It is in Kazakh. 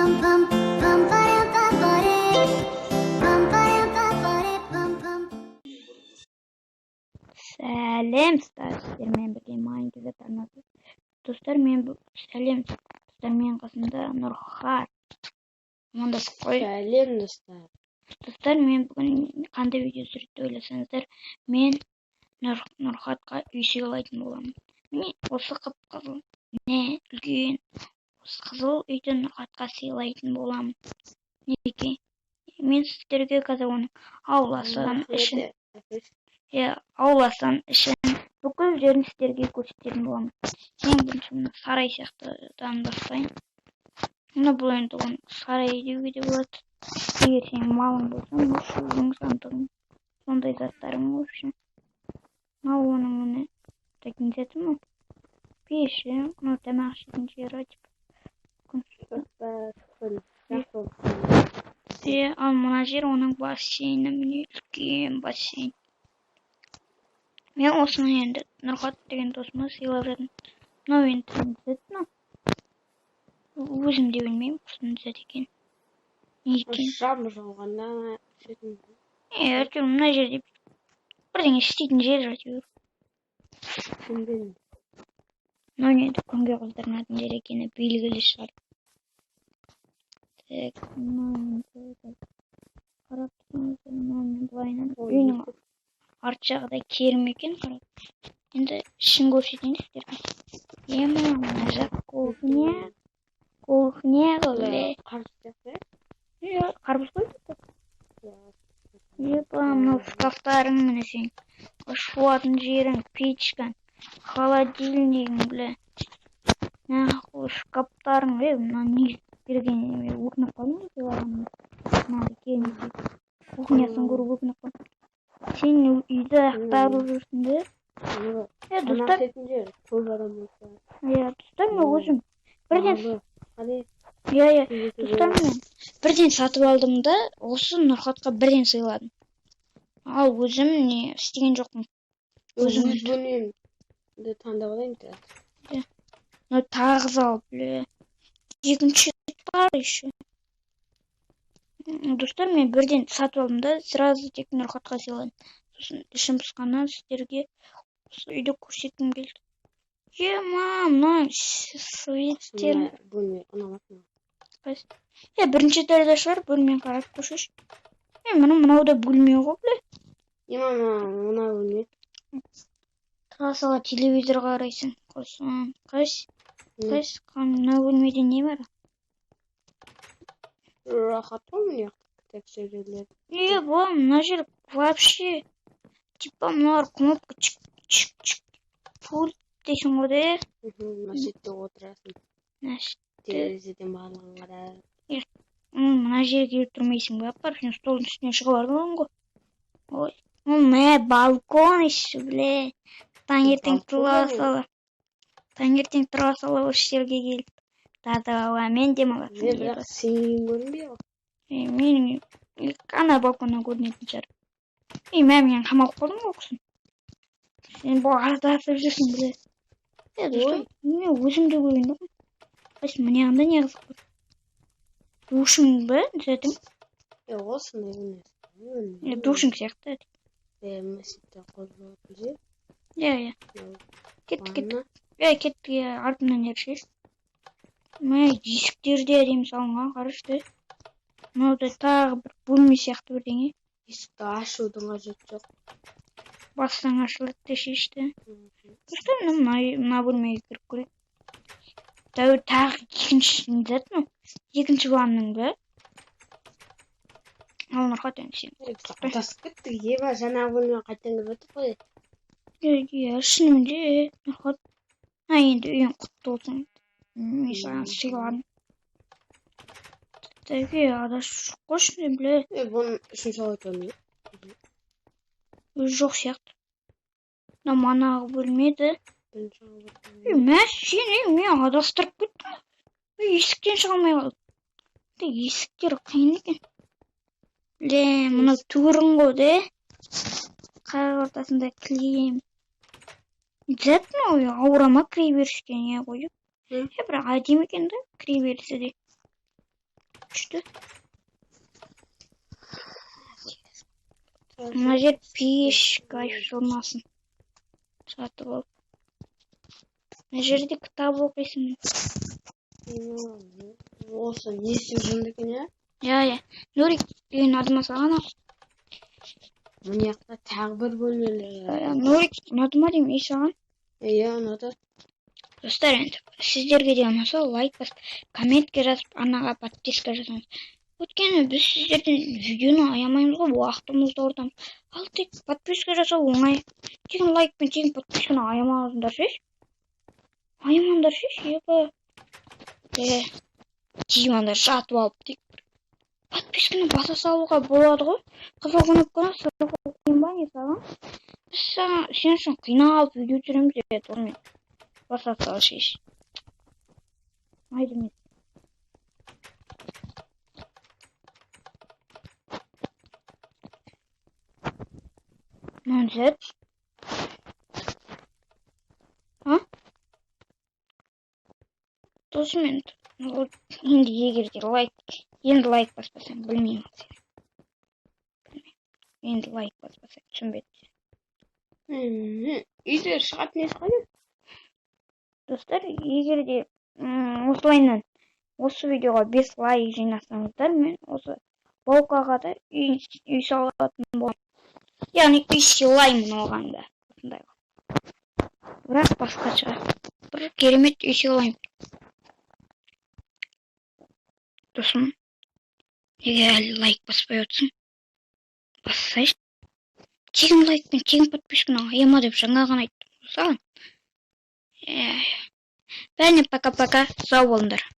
Pam pam pam para pa pare. Pam para pa pare pam pam. Сәлем, сіздермен бірге Майнкрафт арнасы. Достар, мен сәлем, достар, менің қасымда Нұрхат. Амандасып қой. Сәлем, достар. Достар, мен бүгін қандай видео түсірді ойласаңыздар, мен Нұрхатқа үй сыйлайтын боламын. Міне, осы қып-қызыл, міне, үлкен осы қызыл үйді Нұрхатқа сыйлайтын боламын. Мінекей, мен сіздерге қазір оның ауласын, ішін, иә, ауласын, ішін, бүкіл жерін сіздерге көрсететін боламын. Ең бірінші мына сарай сияқтыдан бастайын. Мына, бұл енді оның сарайы деуге де болады. Егер сенің малың болса, мына шөбің, сандығың, сондай заттарың, в общем. Мынау оның, міне, такие заты ма, пеші, мынау тамақ ішетін жері типа. Иә, ал мына жер оның бассейні, міне, үлкен бассейн. Мен осыны енді Нұрхат деген досыма сыйлап жатырмын. Мынау енді не зат мынау? Өзім де білмеймін, құстың зат екен. Не екен? Жаңбыр жауғанда ішетін. Е, әйтеуір мына жерде бірдеңе істейтін жер әйтеуір. Түсінбедім. Мынау енді күнге қыздырынатын жер екені белгілі шығар. Так, мынау енді қарап тұрсаңыздар, мынау мен былайынан үйінің арт жағы да керім екен, қарап. Енді ішін көрсетейін сіздерге. Ема, мына жақ кухня. Кухня ғой, бля. Қарбыз сияқты. Иә, қарбыз ғой тут. Епа, мынау шкафтарың, міне, сен жуатын жерің, печкаң, холодильнигің, бля. Нахуй, шкафтарың, е, мына не бергеніне мен өкініп қалдым ғой сыйлағаныма. Мынандай керемет кухнясын көріп өкініп қалдым. Сен үйді ақтарып жүрсің де. Е, достар, Тамақ ішетін жер. Көп адам болса. Иә, достар, мен өзім бірден Қане. Иә, достар, мен бірден сатып алдым да, осы Нұрхатқа бірден сыйладым. Ал өзім не істеген жоқпын. Өзім Өз бөлмемді таңдап алайын қазір. Ну, тағы зал, бля. Екінші рет бар еще. Достар, мен бірден сатып алдым да, сразу тек Нұрхатқа сыйладым. Сосын ішім пысқаннан сіздерге осы үйді көрсеткім келді. Ема, мына светтер. Мына бөлме ұнамады маған. Қайсы? Е, бірінші этажда шығар, бөлмені қарап көрсеші. Е, міне, мынау да бөлме ғой, бля. Ема, мына бөлме. Тұра сала телевизор қарайсың. Құрсын. Қайсы? М. Қайсы? Мына бөлмеде не бар? Рахат қой мына жақта кітап сөрелер. Е, бұл мына жер вообще типа мыналар кнопка, чик чик чик, пульт дейсің ғой де. Мына шетте отырасың. Мына Терезеден барлығын қарап. Мына жерге келіп тұрмайсың ба? Апарып сен столдың үстіне шығып алған ғой. Ой, мә, балкон еще, бля. Таңертең Балкон тұра ғой. сала. Таңертең тұра сала осы жерге келіп таза ауамен демаласың. Мен бірақ сенен көрінбей ғой. Е, менің ана балконнан көрінетін шығар. Е, мә, мен қамалып қалдым ғой, құсым. Сен бұл адасып жүрсің, бля. Е, достар, мен өзім де көрген жоқпын. Қайсы, мына жағында не қызық бар? Душың ба, затың? Е, осындай бөлме. Е, душың сияқты. Е, мына шетте қол жуатын жер. Иә. Мынау Кеттік, кеттік. ванна. Е, кеттік, иә, артымнан ершеш. Мә, есіктер де әдемі салынған, қарашы да. Мынау да тағы бір бөлме сияқты бірдеңе. Есікті ашудың қажеті жоқ. Бассаң, ашылады да шешті. Достар, мына бөлмеге кіріп көрейік. Тәуір, тағы екінші не зат мынау? Екінші ванның ба? Ал, Нұрхат, енді сен. Е, біз адасып кеттік. Еба, жаңағы бөлмеге қайтадан кіріп өттік қой. Иә, шынымен де, Нұрхат. А, енді үйің құтты болсын. Мен саған сыйладым. Так, е, адасып жүріп қойшы, бля. Е, бұның үшінші қабат бөлме. Өзі жоқ сияқты. Мына манағы бөлме де. Бірінші қабат Е, бөлме. мә, сен, е, мен адастырып кеттім. Е, есіктен шыға алмай қалдым. Де, есіктер қиын екен. Ле, мынау төрің ғой де. Қар ортасында кілем. Зат мынау ауыра ма кіре беріске не қойып? М. Е, бірақ әдемі екен да, кіре берісі де. Күшті. Мына жер пеш, кайф, жылынасын жатып алып. Мына жерде кітап оқисың. Осы не істеп жүрмін екен, иә? Иә, Нурик, үй ұнады ма саған? Мына жақта тағы бір бөлмелер. Нурик, ұнады ма деймін үй саған? Иә, ұнады. Достар, енді сіздерге де ұнаса, лайк басып, комментке жазып, арнаға подписка жасаңыз. Өйткені біз сіздерден видеоны аямаймыз ғой, уақытымызды құртамыз. Ал тек подписка жасау оңай. Тегін лайк пен тегін подписканы аямаңыздаршы. Аямаңдаршы, еба. Е, диванда жатып алып, тек бір подписканы баса салуға болады ғой. Қызыл кнопканы сырғу қиын ба, не саған? Біз саған, сен үшін қиналып видео түсіреміз деді, онымен баса салшы. Айдым мен. Мынаны. А? Досым, енді енді егер де лайк, енді лайк баспасаң, білмеймін сені. Білмеймін. Енді лайк баспасаң, түсінбеді. Үйде шығатын есік қайда? Достар, егер де осылайынан осы видеоға 5 лайк жинасаңыздар, мен осы Баукаға да үй салатын боламын. Яғни үй сыйлаймын оған да. Осындай. Бірақ басқаша. Бір керемет үй сыйлаймын. Досым, неге әлі лайк баспай отырсың? Бассайшы. Тегін лайк пен тегін подписканы аяма деп жаңа ғана айттым саған. Бәріне пока-пока, сау болыңдар.